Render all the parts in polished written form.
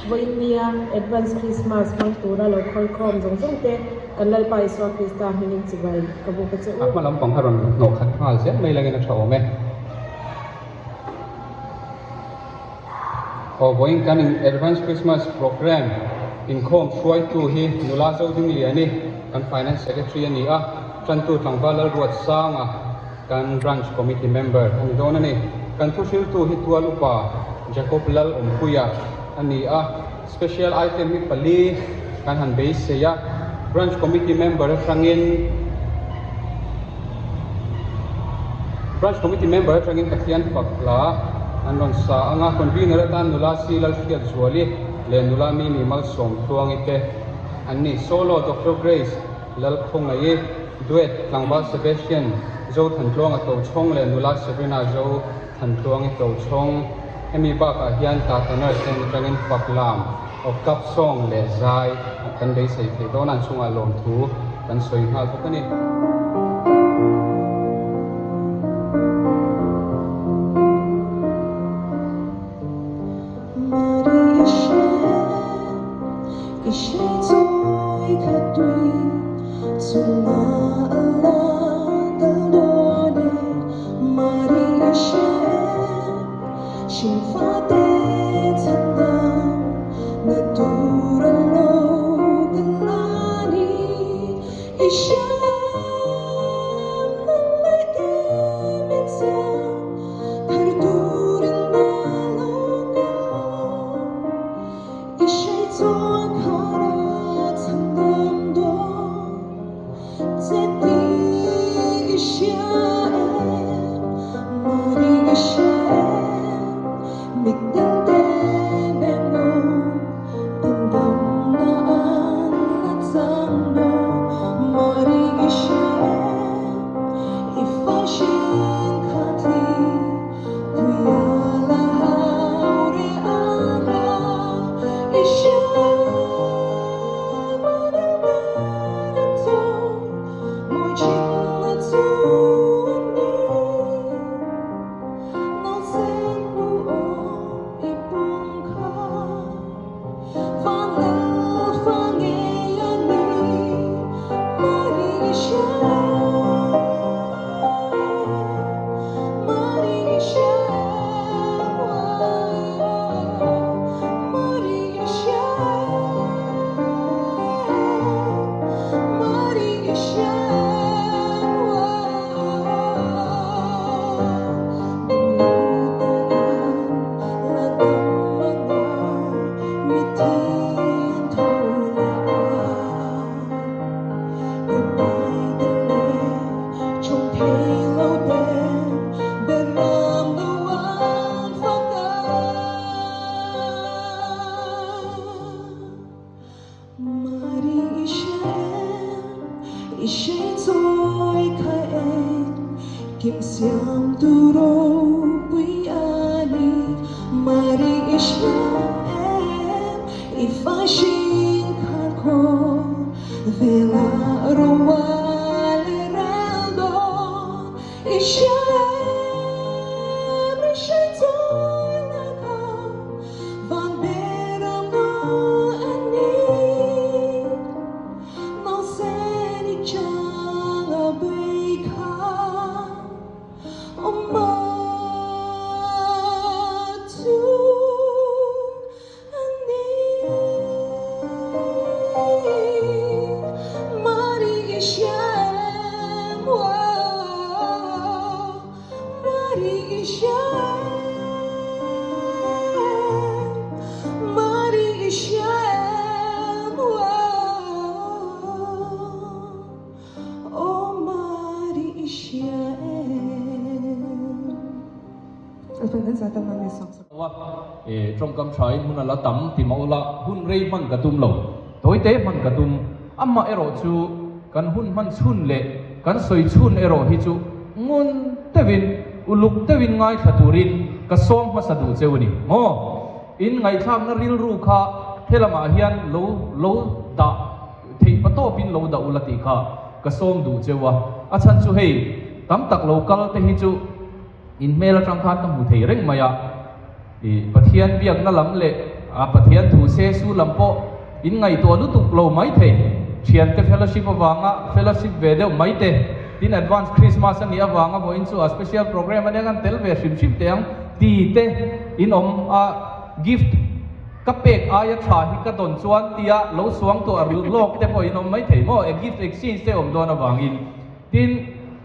Vawiin nia Advance Christmas hmang tura lo khawi khawm zawng zawng te kan Lalpa Isua Krista hmingin chibai ka buk a che u. A hma lampang kha rawn hnawh khat nghal zel mai langin a tha awm e. Aw vawiin kan in Advance Christmas Programme inkhawm hruaitu hi nula Zodingliani kan Finance Secretary a ni a, tantu tlangval Lalruatsanga kan Branch Committee Member a ni dawn a ni. Kan thuhriltu hi Tual Upa Jacob Lal Awmpuia a ni a, Special Item hi pali kan han beisei a, Branch Committee Member atangin Branch Committee Member atangin Pathian fak hla an rawn sa ang a, Convener atan nula Si Lalhriatzuali leh nula Mimi Malsawmtluangi te an ni. Solo Doctor Grace Lalkhawngaih, Duet, Tlangval Sebastian, Zo Thantluanga Tochhawng leh nula Sabrina Zo Thantluangi Tochhawng. Hemi bakah hian Tata Nurse nen atangin fak lam, of cup song leh zai kan beisei thei dawn a, an chungah lawmthu kan sawi nghal bawk a ni. Tawngkam thain hun a la tam ti mah ula, hun rei hman ka tum lo, tawite hman ka tum. Amah erawh chu kan hun hman chhun leh kan sawi chhun erawh hi chu ngun deuhin, uluk deuhin ngaithla turin ka sawm hmasa duh cheu a ni maw? In ngaihthlakna rilru kha helamah hian lo lo dah theih patawpin lo dah ula tih kha ka sawm duh cheu a. A chhan chu hei tam tak lo kal te hi chu In hmel atang khan ka hmu thei reng mai a, i Pathian biakna lam leh A Pathian thu se su lam pawh in ngaihtuah lutuk lo mai thei. Thiante fellowship avanga fellowship ve deuh mai te, tin advance Christmas a nih avanga vawiin chu a special program ania kan tel ve hrim hrim teh ang ti te in awm a gift ka pek aia tha hi ka dawn chuan tia lo suang tuah lawk te pawh in awm mai thei maw e gift exchange te awm dawn avangin Tin,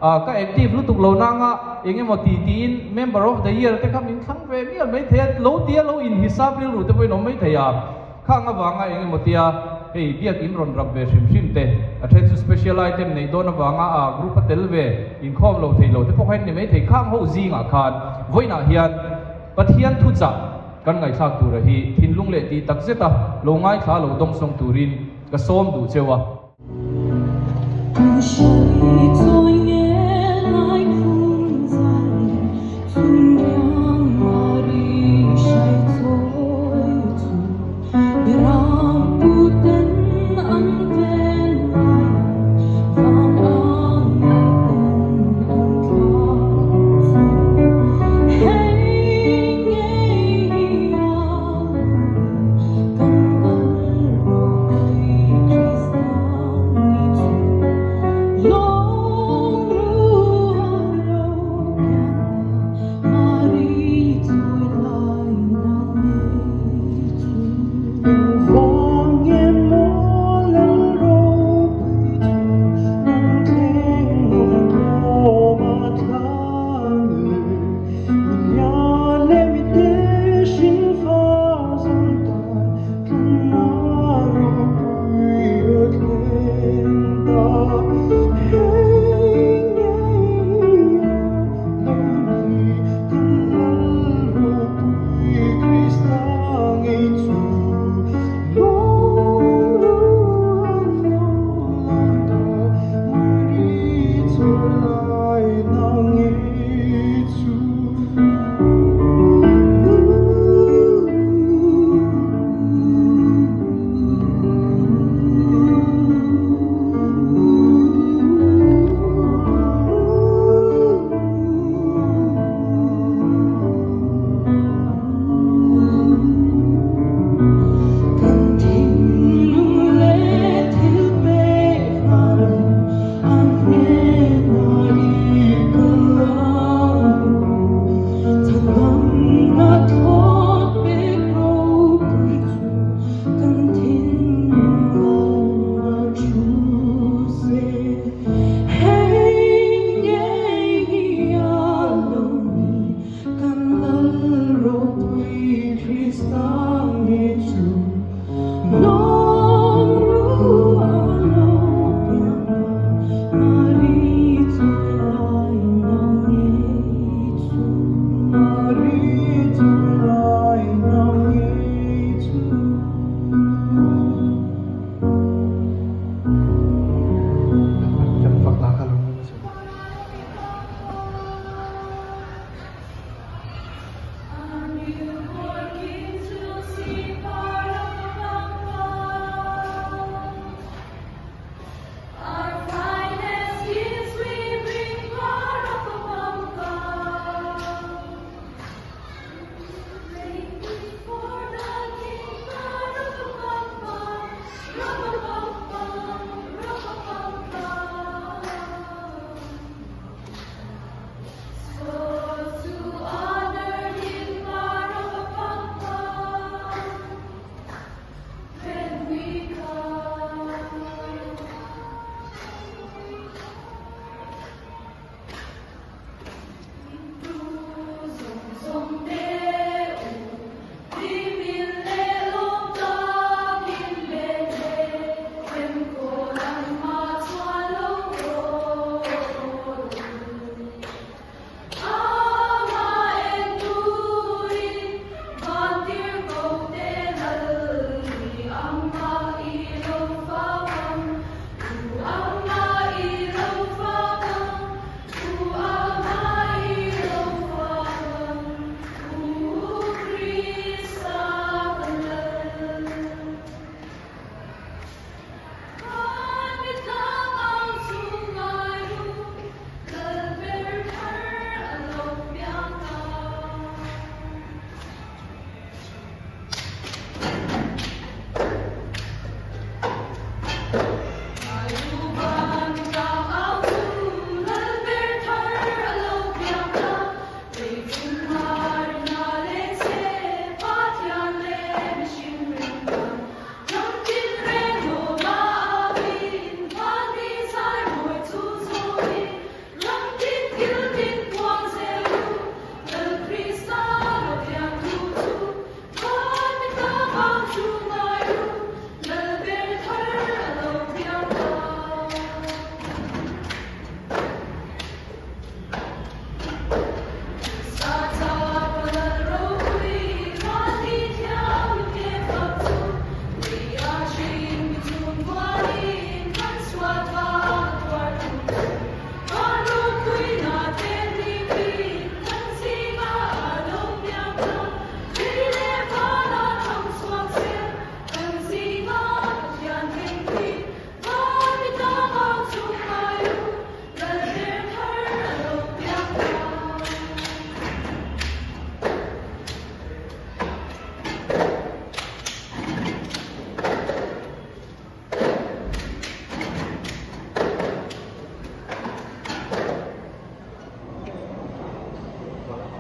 ka active lutuk lo nanga eng emaw ti tiin member of the year te kha min thlang ve mial mai thei a, lo tia lo inhisap rilru te pawhin awm mai thei a, khang avanga eng emaw tia hei biak in rawn rap ve hrim hrim te, a then chu special item neih dawn avanga a group a tel ve inkhawm lo thei lo te pawh kha in ni mai thei, khang ho zingah khan vawiinah hian Pathian thuchah kan ngaihthlak tura hi thinlung leh tih takzeta lo ngaithla lo dawngsawng turin ka sawm duh cheu a.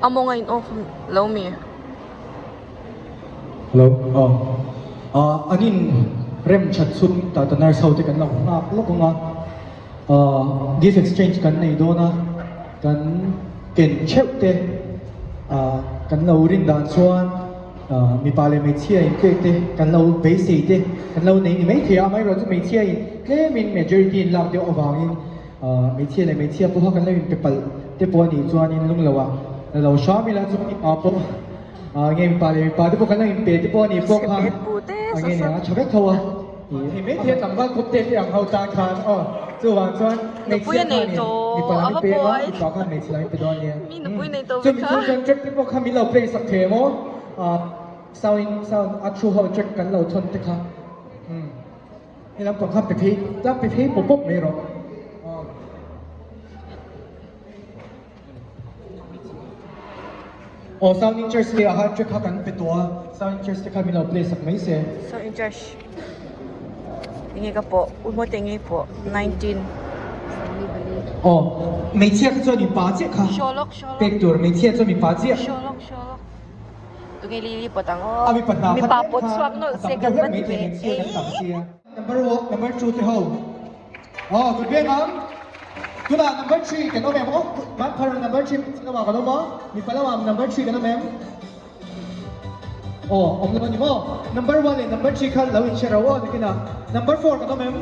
A mawng a in off lo mi? Hello, aw. Ah, an in rem that chhun Tata nurse ho te kan lo nghak lawk ang a. Ah, gift exchange kan nei dawn a, kan ken theuh te ah kan lo rin dan chuan ah mipa leh hmeichhia in pek te kan lo beisei te kan lo nei ni maithei a, amaherawhchu chu hmeichhia in tlemin majority in lak deuh avangin ah hmeichhia leh hmeichhia pawha kan lo inpe palh te pawh a nih chuanin lung lo ah la lo hram ila chu mipa pawh ah nge mipa leh mipa te pawh kan lo inpe te pawh a nih pawh kha ah nge nia a tha vek tho a. Hei maithei tlangval kawp te te ang ho tan khan aw chuvang chuan hmeichhia khanin mipa lam i pe a mipa khan hmeichhe lam i pe dawn nia chumi chung chuan track te pawh kha min lo play sak thei em aw sound sound a thu ho track kan lo thawn te kha he lampang kha pe phei ta pe phei pawp pawp mai rawh. Aw sound in charge te ah khan track kha kan pe tawh a sound in charge te kha min lo play sak mai se. Sound in charge enge ka pawh u hmawte nge pawh 19. Aw hmeichhia kha chuan mipa chiah kha pek tur hmeichhia chuan mipa chiah. Tunge lili pawt ang aw mipa pawt chhuak nawlh se kan va ti ve eii. Number one number 2 te ho. Aw kut veng ang. Tunah number 3 kan awm em aw? Man phar number 3 lamah kan awm a, mipa lamah number 3 kan awm em? Aw awm lo a ni maw? Number 1 leh number 3 kha lo inhre ro aw nakinah. Number 4 kan awm em?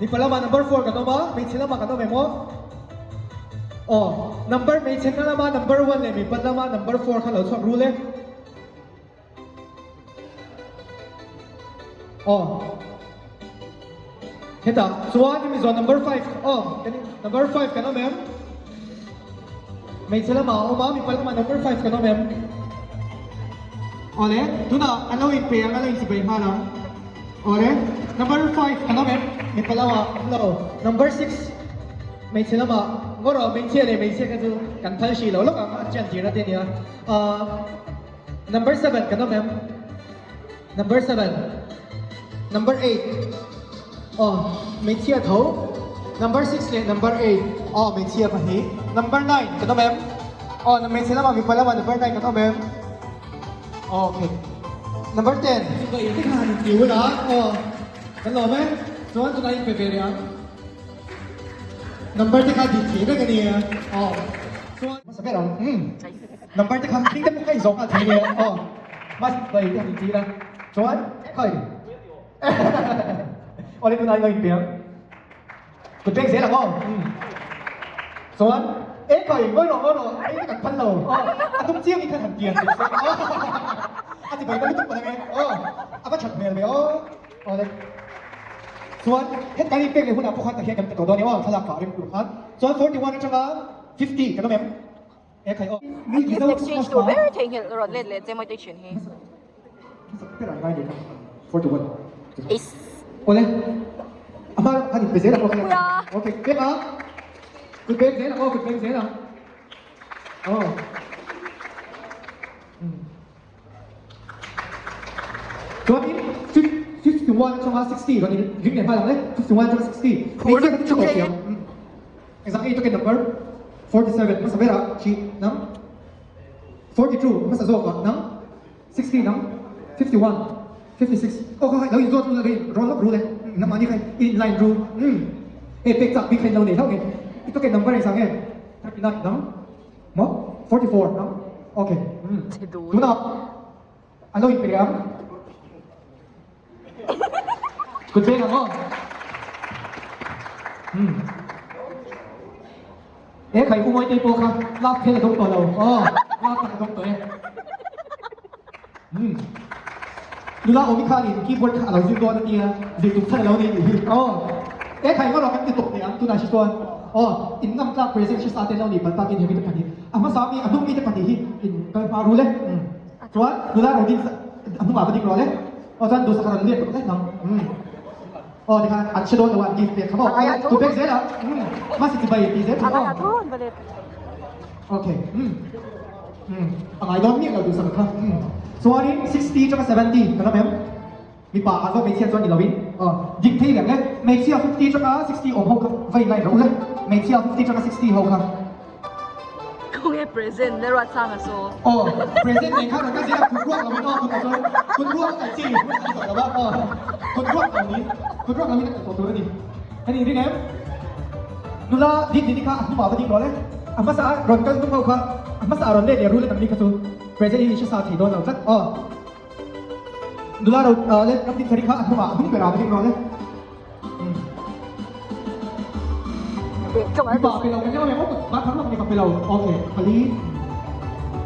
Mipa lamah number 4 kan awm a, hmeichhe lamah kan awm em aw? Aw number hmeichhe lama number 1 leh mipa lama number 4 kha lo chhuak rul e. Aw hetah chuan hemi zawn number 5 aw number 5 kan awm em? Hmeichhe lamah a awm a mipa lamah number 5 kan awm em? Awle tunah an lo inpe ang a lo inchibai nghal ang. Awle number 5 kan awm em? Mipa lamah awm lo number 6 hmeichhe lamah ngaw rawh hmeichhia leh hmeichhia kha chu kan phal hrih lo lawk ang a chian tirna te ania. Number 7 kan awm em? Number 7. Number 8. Aw, hmeichhia tho. Number 6 leh number 8. Aw, hmeichhia pahnih. Number 9 kan awm em? Aw, hmeichhe lamah mipa lamah number 9 kan awm em? Aw, okay. Number 10. Tikhan inti hun a. Aw, kan lawm e. Chuan tunah in pe ve leh ang. Number te kha dik thei vek a nia. Aw, chuan hmasa ber ang. Umm. Number te kha hming te pawh kha in zawh nghal thei nia aw mas bai te han intir a chuan khai awle tunah in lo inpiang kut beng zel ang aw chuan e khai ngawi rawh ngawi rawh ei te kan phal lo aw a tum chiang in khan han tiang teh se aw a ti bai na lutuk palh ange aw a va that hmel ve aw awle chuan het kan inpek leh hunah pawh khan tak hian kan pe tawh dawn nia aw thlalak pah rem tur khan chuan 41 atanga 50 kan awm em. Gift exchange tur ber theihnghilh rawn let leh che mawi tui thin hi. Eiss. Phur lutuk e. Exactly ito kay number 47 hmasa berah chi nang 42 hmasa zawk ah nang 60 nang 51 56 aw kha lo in zawt lo in roll lawk ru le nang mahni kha in line ru um hei pek chak bik kha in lo nei hlauh nge ito kay number engzah nge 39 nang maw 44 nang okay um tunah an lo in pe leh ang. Kut beng ang aw. Hmm. E khai u Mawitei pawh kha lak phel a dawng tawh lo. Aw, lak tak a dawng tawh e. Hmm. Nula awmi khanin keyboard kha a lo zir dawn a tia, zir tum chhan a lo nei nih hi. Aw. E khai ngaw rawh kan ti tawp teh ang tunah hi chuan. Aw, in ngam tlak present hre sa te lo nih palh takin hemi te pahnih a hmasa mi a hnung mi te pahnih hi in kal hma ru le. Hmm. Chuan nula ro ding a hnungah va ding rawh le. Aw chuan duhsak a rawn let tawh daih ang. Hmm. Aw tikhan an hre dawn lo a an gift pek kha maw. Tu pek zel a. Hmm. Masi chibai ti zel thung aw. Okay. Hmm. Hmm. A ngai dawn miah lo duhsak kha. Hmm. Chuanin 60 atanga 70 kan awm em? Mipa ah zawk hmeichhia chuan ni lovin. Aw dik thei reng le. Hmeichhia 50 atanga 60 awm ho kha va in line rawh u le. Hmeichhia 50 atanga 60 ho kha. Khawnge present le ruat sang a saw. Aw present nei kha rawn ka zir a kut ruak lovin aw kut ah chuan kut ruak a kalh chi hun a ni tawh lo a aw kut ruak lo ni kut ruak lovin a kalh tawh tur a ni ka ni ring em nula din dini kha a hnungah va ding rawh le a hmasa a rawn kal hnung ho kha a hmasa a rawn let leh rul a tam ni kha chu present hi i hre sa thei dawn lo tlat aw nula ro le ram din thari kha a hnungah a hnung berah va ding rawh le. Mipa pe lo kan leo em ba thar lawk mipa pe lo okay pali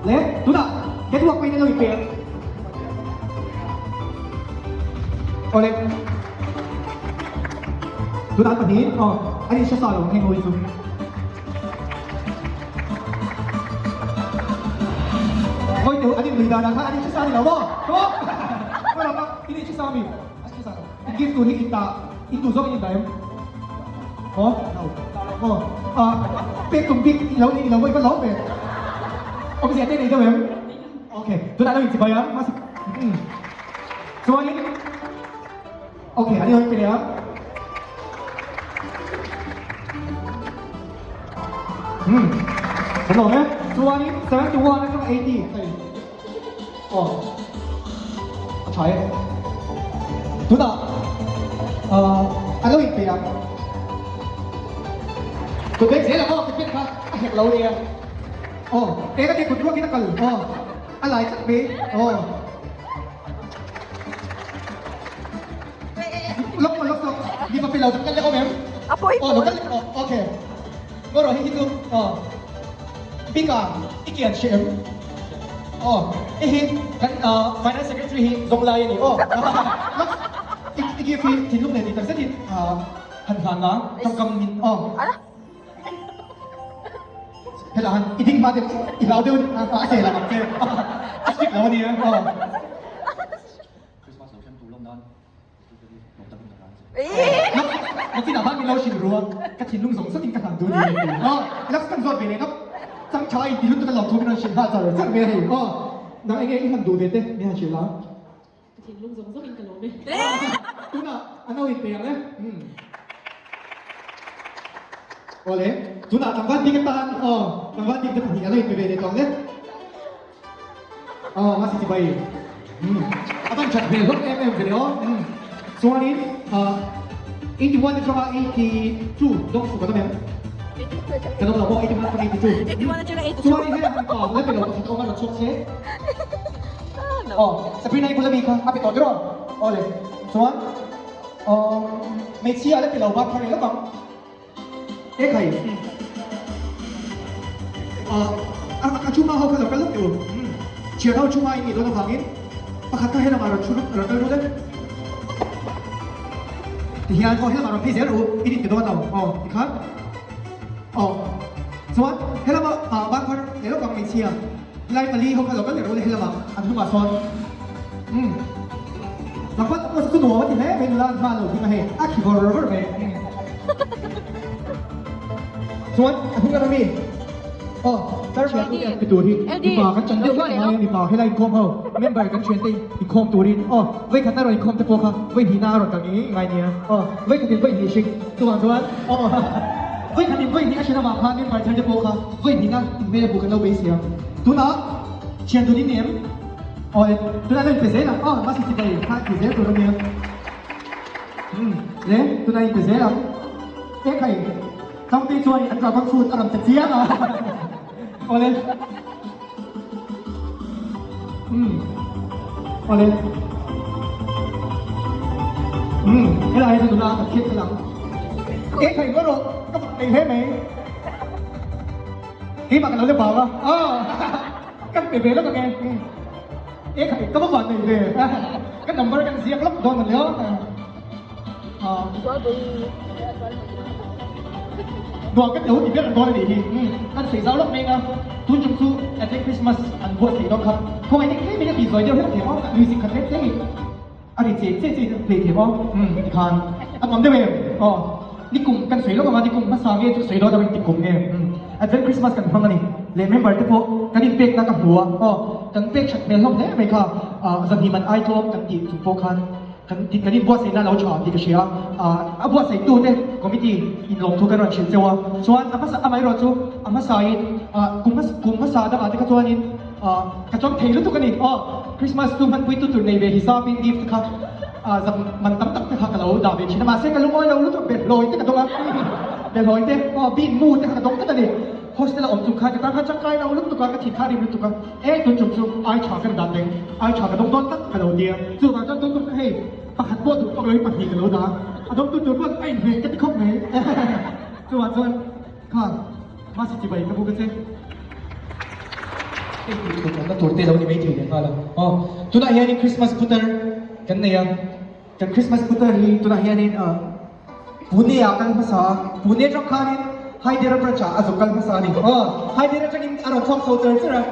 le tunah catwalk pawhin an lo inpe awle tunah an pahnih aw an inhre sa lo ang heng ho hi chu Ngawi teh an inlui danah khan an inhre sa a ni lo maw? Khaw lamah in inhre sa ami? An inhre sa lo. I gift tur hi i ta i duh zawk in i dah em? Aw aw ah pek tum bik i lo nei ni lo maw i va lawm ve awmzia te nei deuh em? Okay tunah lo inchibai a mahse umm chuanin okay an inhawi pe leh a. Umm kan lawm e chuanin 71 atanga 80 hei. Aw a tha e. Tunah ahh a lo inpeih ang. Kut beng zel ang aw kut beng kha a hek lo nia. Aw eng a ti kut ruakin a kal aw a lai tlat mai aw. Lawk lawk lawk mipa pe lo tak kal leh awm em? Aw lo kal leh aw okay. Ngaw rawh hei hi chu aw. Bika i kian hre em? Aw hei hi kan Finance Secretary hi zawng lai a ni aw. Lawk i gift hi thinlung leh tih tak zetin han hlan la tawngkam in aw. Helah han i ding hma deuh i hlau deuh a a seh lah ang che a strict lo a nia aw. Nakinah khan min lo hrilh ru a, ka thinlung zawng zawkin ka hlan duh a ni a ti. Aw, lak kan zawt ve leh ngap. Chang tha in ti lutuk a lo thu min rawn hrilh nghal char char mai a hei. Aw, nang enge i hman duh ve te min han hrilh a. Ka thinlung zawng zawngin ka lawm e. Tunah a no in pe ang e. Umm. Awle, tunah tlangval bik atan aw, tlangval bik te pahnih a lo in pe ve leh tawh ang le. Aw masi chibai umm a van that hmel hlawm em em ve le aw umm chuanin ah 81 atanga 82 dawng suk an awm em kan awm lo maw 81 atanga 82 chuanin hei han pa la pe lo pakhat a awm a rawn chhuak che aw Sabrina i bula mi kha a pe tawh tiraw aw le chuan umm hmeichhia la pe lo bak kha rei lawk ang. Ekhai a chhuma ho kha lo kal lawk teh u. Thian ho chhuma in nih dawn avangin pakhat kha helamah rawn thu rawn kal ru le. Tihian aw helamah rawn phei zel ru in inti dawn lo aw tikhan aw chuan helama ban phar leh lawk ang hmeichhia helai pali ho kha lo kal leh ru le helamah an hnungah sawn umm Lakpat pawh chu nuam a ti hle mai nula an hma lo ding a hei a khi vawr vawr mai. Chuan a hnung lam ami aw tar hriat tu te an pe tur hi mipa kan chan deuh hlek mai a mipa helai inkhawm ho member kan thian te inkhawm turin aw vawikhat na rawn inkhawm te pawh kha vawihnih na a rawn kal ngei ngai nia aw vawikhat in vawihnih hring chuvang chuan aw vawikhat in vawihnih a hrin avang khan member thar te pawh kha vawihnih na inhmel a bu kan lo beisei ang tunah thian dun in ni em aw tunah lo inpe zel ang aw masi chibai kha ti zel tur ania. Umm le tunah in pe zel ang. Ekhai Tlangtei chuan an dragon fruit a rawn pe chiang a. Awle. Umm. Awle. Umm. Helai hi chu nula ka khiat khalh ang. E khai ngawt rawh, ka fak nei hle mai. Keimah ka lo la bau a, aw kan pe ve lawk ang e. E khai, ka va van nei ve. Ka number kan ziak lawk dawn a nia. Nuam ka ti ho ti ber dawn a nih hi. Kan sawi zau lawk mai anga tun chung chu Advent Christmas an buatsaih dawn kha. Khawngaih eng tlem in a ti zawi deuh hlek thei maw? Music khat hlek hlek in a ri che che che in a play thei maw? Tikhan a nuam deuh em? Aw nikum kan sawi lawk anga nikum hmasa nge chu sawi dawn lo in tikum nge? Advent Christmas kan hmang a ni. Leh member te pawh kan inpekna ka hmu a, aw kan pek that hmel hlawm hle mai kha. Zahnih man ai tlawm kan tih chung pawh khan Kan tih kan inbuatsaihna lo tha tih ka hria a, a buatsaihtu te committee in lawmthu kan rawn hrilh cheu a, chuan a hmasa amaherawh chu a hmasain kum hmasa kum hmasa dangah te kha chuanin ka chawm thei lutuk a ni aw, Christmas chu hmanpuitu tur nei ve hisapin gift kha zak man tam tak te kha ka lo dah ve thin a, mahse ka lungawi lo lutuk behlawi te ka dawng a, behlawi te aw bean mu te kha ka dawng tlat a ni, hostel a awm chung khan ka tan khan changkai lo lutuk a, ka thin kha a rim lutuk a. E tun chung chu ai tha kan dan deng, ai tha ka dawng dawn tak ka lo tia. Chuvang chuan tun tum chu hei pakhat pawh duh tawk loin pahnih ka lo dah a, a dawng tu tur pawn a inhmeh ka ti khawp mai. Chuvang chuan kha Masi chibai ka buk a che. Hei tih tur awmna tur te lo ni mai thei leh nghal a. Aw tunah hianin Christmas putar kan nei a. Kan Christmas putar hi tunah hianin Pune ah kal hmasa a, Pune atang khanin Hyderabad ah a zuk kal hmasa a ni. Aw, Hyderabad atangin a rawn chhuak chho char char a,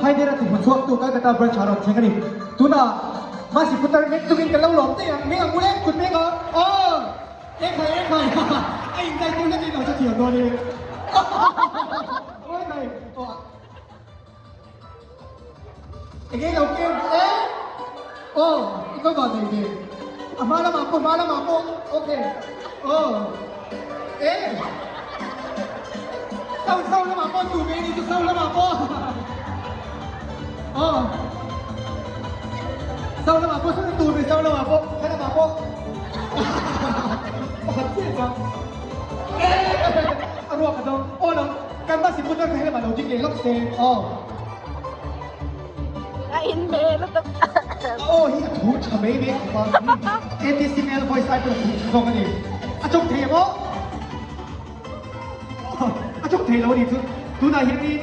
Hyderabad ti hmu chhuak tu Calcutta branch ah a rawn thleng a ni. Tunah Masi putar mek chungin kan lo lawm daih ang, meng ang ule, kut meng ang, aw, ekhai ekhai, a inzai tir hlek in lo hre thiam dawn e. Aw ekhai, aw. Enge lo kem e? Aw, i va van nei ve. A hma lamah pawh, hma lamah pawh. Okay. Aw. E. Sau sau lamah pawh tu ve ni chu sau lamah pawh. Aw. Sau lamah pawh sawn tu ve sau lamah pawh, kha lamah pawh. Pakhat chiah chuan. E. A ruak a dawng. Aw lo. Kan bus in putar kha helam ah lo ding leh lawk se aw. A in hmel lutuk. A aw hi a thu tha mai mai khawp a. ATC male voice ai pawh a thu tha zawk a ni. A chawk thei em aw? A chawk thei lo a ni chu. Tunah hianin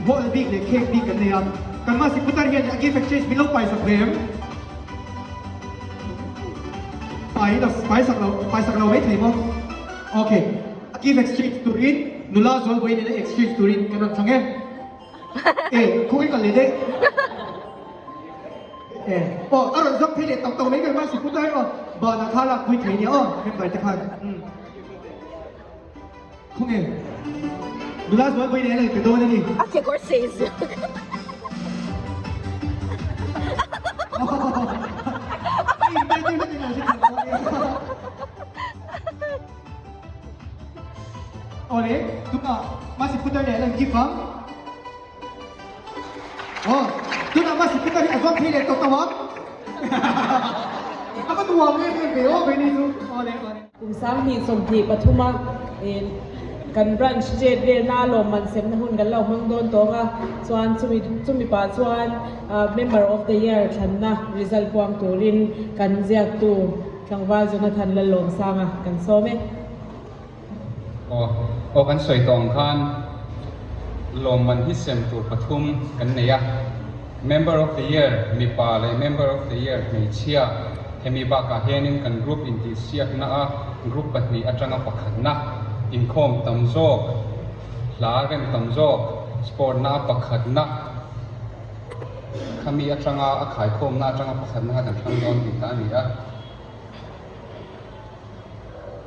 ball bik leh cake bik kan nei a. Kan bus in putar hian a gift exchange min lo paisak ve em? Pai paisak lo paisak lo mai thei maw? Okay. A gift exchange turin nula zual vawiin ila exchange turin kan rawn thlang e. E, khawngaih kal leh daih. E, aw, a rawn zawk phei leh tawk tawk mai kan hmang sikut lai aw. Banah kha lak pui thei nia aw, member te khan. Um. Khawngaih. Nula zual vawiin ila pe dawn a ni. A kekawr sei zuk. A intai tir hlek in lo hre thiam dawn e. Awle, tunah Masi Putar leh a lan gift ang. Aw, tunah Masi Putar hi a zuam thei leh tawh tawh ang. A va nuam em em ve aw Benny chu. Awle, awle. Kum 2023 a kan branch chet velna lawmman semna hun kan lo hmang dawn tawng a, chuan chumi chumi pah chuan member of the year thlanna result puang turin kan ziaktu Tlangval Jonathan Lallawmsanga kan sawm e. Aw, aw kan sawi tawh ang khan lawmman hi sem tur pathum kan nei a, Member of the Year mipa leh Member of the Year hmeichhia, hemi bakah hianin kan group intihsiakna a group pahnih atanga pakhatna, inkhawm tam zawk, hla rem tam zawk, sport na a pakhatna, Khami atanga a khaikhawmna atanga pakhatna kha kan thlang dawn tih kha a ni a.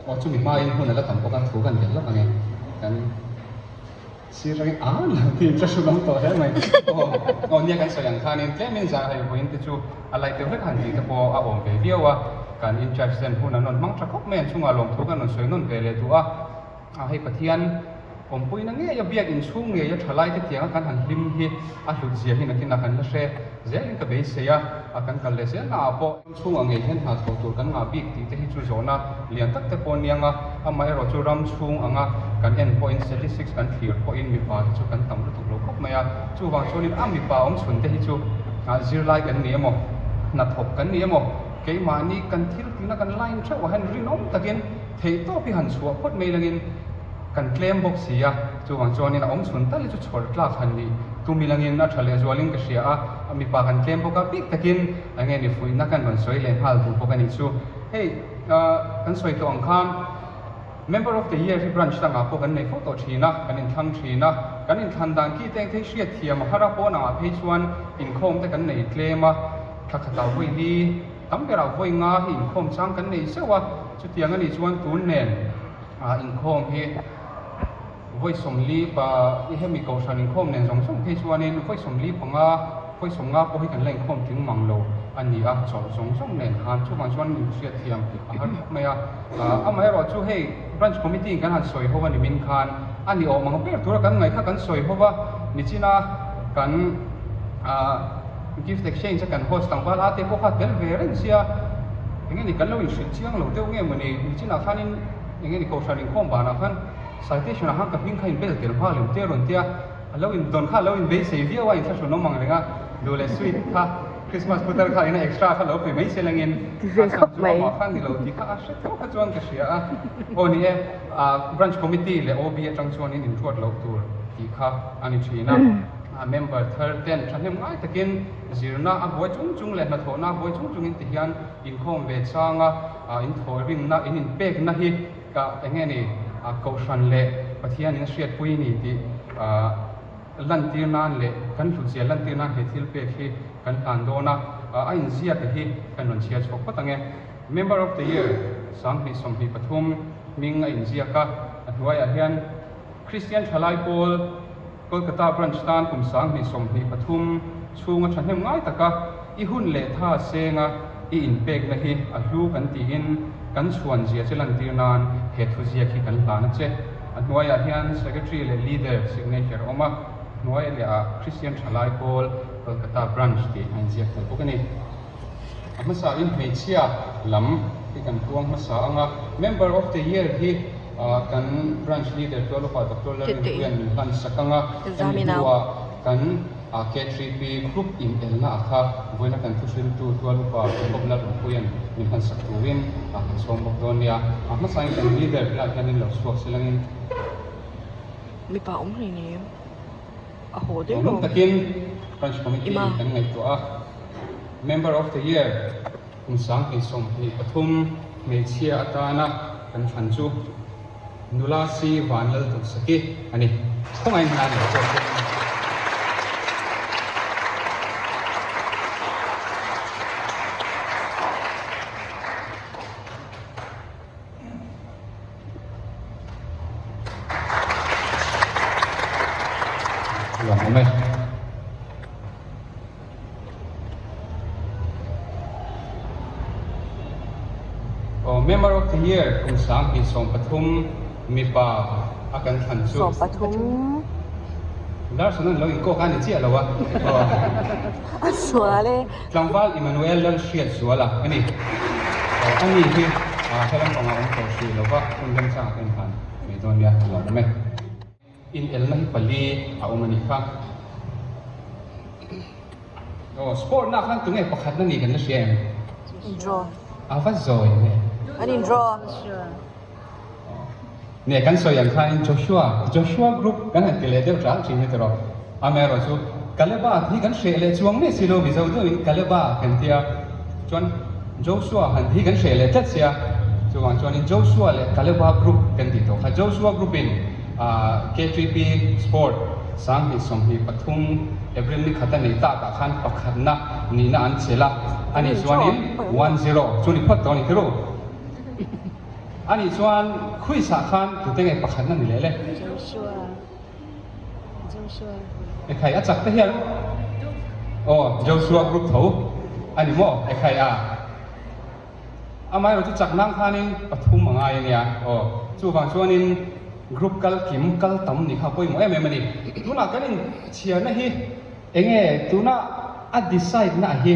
Aw chumi hmain hun a la tam bawk a, thu kan belh lawk ang e. Kan sir atangin a lo ti che hru lam tawh hle mai. Aw aw nia kan sawi ang khanin tlemin zah hei vawiin te chu a light deuh hlek han tih te pawh a awm ve viau a. Kan in charge ten hun an rawn hmang tha khawp mai, an chungah lawmthu kan rawn sawi nawn ve leh duh a. A hei Pathian awmpuina ngei a biak inchhung ngei a thalai te tianga kan han hlim hi a hlut zia hi nakin a kan la hre zelin ka beisei a, a kan kal leh zel naah pawh ram chhungah ngei hian hna thawh tur kan ngah bik tih te hi chu zawhna lian tak te pawh aniang a, amaherawh chu ram chhung anga kan en pawhin statistics kan thlir pawhin mipa hi chu kan tam lutuk lo khawp mai a, chuvang chuanin a mipa awmchhun te hi chu zirlai kan ni emaw hnathawk kan ni emaw. Keimahni kan thil tihna kan line theuh ah hian rinawm takin theihtawp hi han chhuah phawt mai langin kan tlem bawk si a, chuvang chuanin a awm chhun tal hi chu chhawr tlak han nih tum ilangin a tha lehzualin ka hria a, a mipa kan tlem bawk a, bik takin eng nge ni fuihna kan rawn sawi leh nghal duh bawk a nih chu. Hei kan sawi tawh ang khan Member of the Year hi branch dangah pawh kan nei fo tawh thin a, kan inthlang thin a, kan inthlan dan ki te engthei hriat thiam a har a, pawn angah phei chuan inkhawm te kan nei tlem a, thla khatah vawi li tam berah vawi nga hi inkhawm chang kan nei zeuh a, chutiang a nih chuan tun nen inkhawm hi vawi 40 pa i hemi kohhran inkhawm nen zawng zawng phei chuanin vawi 45 vawi 50 pawh hi kan la inkhawm tling mang lo a ni a, chawlh zawng zawng nen khan chuvang chuan inhriat thiam a har khawp mai a. Amaherawh chu hei Branch Committee in kan han sawi ho a ni min khan a ni awm ang ber tura kan ngaih kha kan sawi ho va, nichina kan gift exchange a kan host tlangval ate pawh kha tel ve reng sia, eng nge ni kan lo inhrilh chiang lo deuh nge mawni, nichinah khanin eng nge ni kohhran inkhawm banah khan citation ah khan ka hming kha inbel tel nghal em te a rawn tia, a lo in dawn kha a lo inbeisei viau a inthlahrun awm ang reng a, duh leh sweet kha. Christmas putar kha ina extra kha lo pe mai se langin a chhan chu amah kha ni lo tih kha a hre tho kha chuan ka hria a. Aw ni e, branch committee leh OB atang chuanin inthuat loh tur tih kha a ni thin a. Member thar ten thahnem ngai takin zirna a buai chung chung leh hnathawhna a buai chung chungin ti hian inkhawm ve changa inthawhrimna, in inpekna hi ka eng nge ni Kohhran leh Pathianin a hriatpui ni tih Lantir nan leh kan hlutzia lantir nan he thil pek hi kan hlan dawn a, a inziak hi kan rawn chhiar chhuak phawt ang e. Member of the Year 2023 hming a inziak a, a hnuaiah hian Kristian Thalai Pawl Kolkata Branch tan kum 2023 chhunga thahnem ngai taka i hun leh tha senga i inpekna hi a hlu kan tiin kan chhuanzia che lantir nan he thuziak hi kan hlan a che. A hnuaiah hian Secretary leh Leader signature a awm a, hnuai leh ah Christian Thalai Pawl Kolkata Branch tih a inziak tel bawk a ni. A hmasa in hmeichhia lam hi kan puang hmasa ang a, Member of the Year hi kan Branch Leader Tualupa Doctor Lalrinpuia'n min hlan sak ang a, hemi hnuah kan K3P Group inelna a kha vawiina kan thuhriltu Tualupa Jacob Lalrinpuia'n min hlan sak turin kan sawm bawk dawn nia. A hmasain kan leader helaiah hian in lo chhuak se langin. Mipa awm hlei nem a haw daih lo. Awm takin Branch Committee in kan ngaihtuah a, Member of the Year kum 2023 hmeichhia atana kan thlan chu Nula Si Vanlalduhsaki a ni. Khawngaih hna lo pawh chu. Lawm awm e. Aw Member of the Year kum 2013 mipa a kan thlan chu. 13. Larson an lo inkawk a ni chiah lo a. Aw. A sual e. Tlangval Emmanuel Lalhriat Zuala a ni. A ni hi he lampangah awm tawh hrih lova hun remchangah ka inhlan mai dawn nia a lawm awm e. Inelna hi pali a awm a nih kha. Aw sport na khan tunge pakhatna ni kan la hria em? Indraw. A va zawi nge? An indraw. Nge kan sawi ang khanin Joshua, Joshua group kan han ti leh deuh ṭang ṭhin hi tiraw. Amaherawhchu Kaleba hi kan hreh leh chuang miah si lo Mizo deuhin Kaleba kan ti a, chuan Joshua han hi kan hreh leh tlat sia, chuvang chuanin Joshua leh Kaleba group kan tih tawh kha. Joshua group in K3P Sport 2023 April ni khat a nei takah khan pakhatna nihna an chelh a, ani chuanin one zero chu ni phawt tawh a ni tirh u. Ani chuan quiz ah khan tute nge pakhatna ni leh le? Joshua. Joshua. Ekhai a chak te hian aw Joshua group tho a ni maw ekhai a amaherawh chu chak nang khanin pathum a ngai a nia aw chuvang chuanin group kal kim kal tam ni kha pawimawh em em a ni tunah kan inchhiarna hi Enge tuna a decide na hi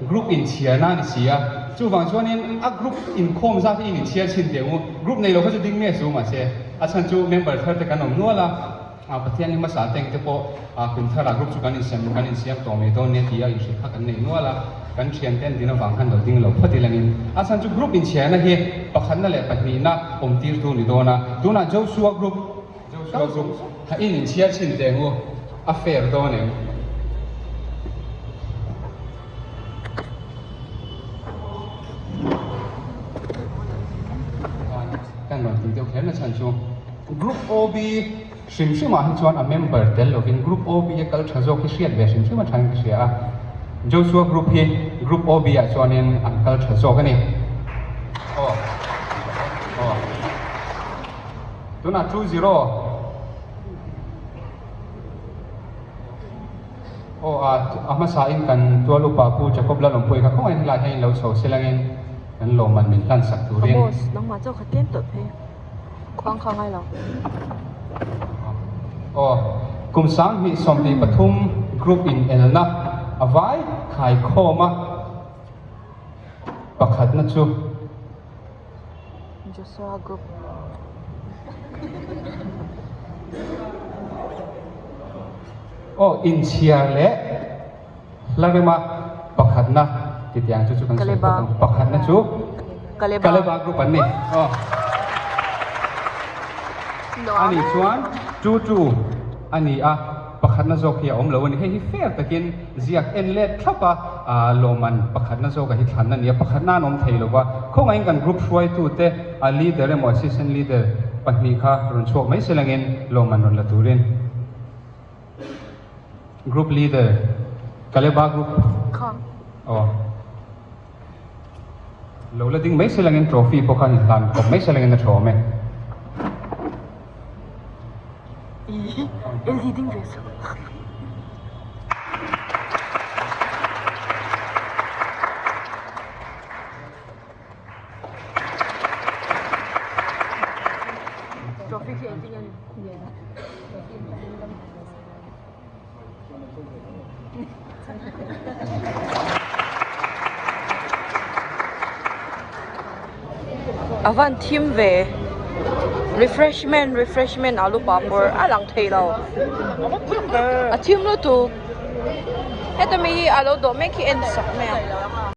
group inchhiar na a ni si a, chuvang chuanin a group inkhawm zat hi in inchhiar chhin teh u, group nei lo kha chu ding nge su mahse a chhan chu member thar te kan awm nual a, Pathian hi hmasa teng te pawh kum tharah group chu kan insem kan insiam tawh mai dawn nia tia inhrilh kha kan nei nual a. Kan thiante an din avang khan lo ding lo phawt ilangin a chhan chu group inchhiarna hi pakhatna leh pahnihna awm tirtu ni dawn a. Tunah Joshua group Joshua group kha in inchhiar chhin teh ang u, a fair dawn em? Kan rawn tih deuh kher na chhan chu group OB Hrim hrimah hi chuan a member tel lovin Group OB a kal tha zawk hi hriat ve hrim hrim atangin ka hria a, Joshua Group hi Group OB ah chuanin an kal tha zawk a ni. Aw aw tunah 2-0 aw a a hmasa in kan tual upa Pu Jacob Lalawmpuii kha khawngaih helaiah hian in lo chho silangin kan lawmman min hlan sak turin. Amos, nangmah chaw kha tlem tawlh phei. Khuang kha ngai lo. Aw, kum 2023 group in elna a vai khai khawm a, pakhatna chu. Joshua group. Aw, inchhiar leh. Hla rema pakhatna ti tiang chu chu kan sawi phawt ang. Pakhatna chu Kaleba group an ni. Aw. Ani chuan 2-2 a ni a, pakhatna zawk hi a awm lo a ni. Hei hi fair takin ziak en let thlap a, lawmman pakhatna zawka hi thlanna a ni a, pakhatna an awm thei lo va. Khawngaihin kan group hruaitute, a leader emaw assistant leader pahnih kha rawn chhuak mai selangin lawmman rawn la turin. Group leader Kaleba group aw lo la ding mai se langin trophy pawh khan inhlan kawp mai se langin a thawm e. A van thim ve refreshment refreshment alu papawr a lang thei lo a thim lutuk heta mi hi a lo dawh mek hi en sak mai ang.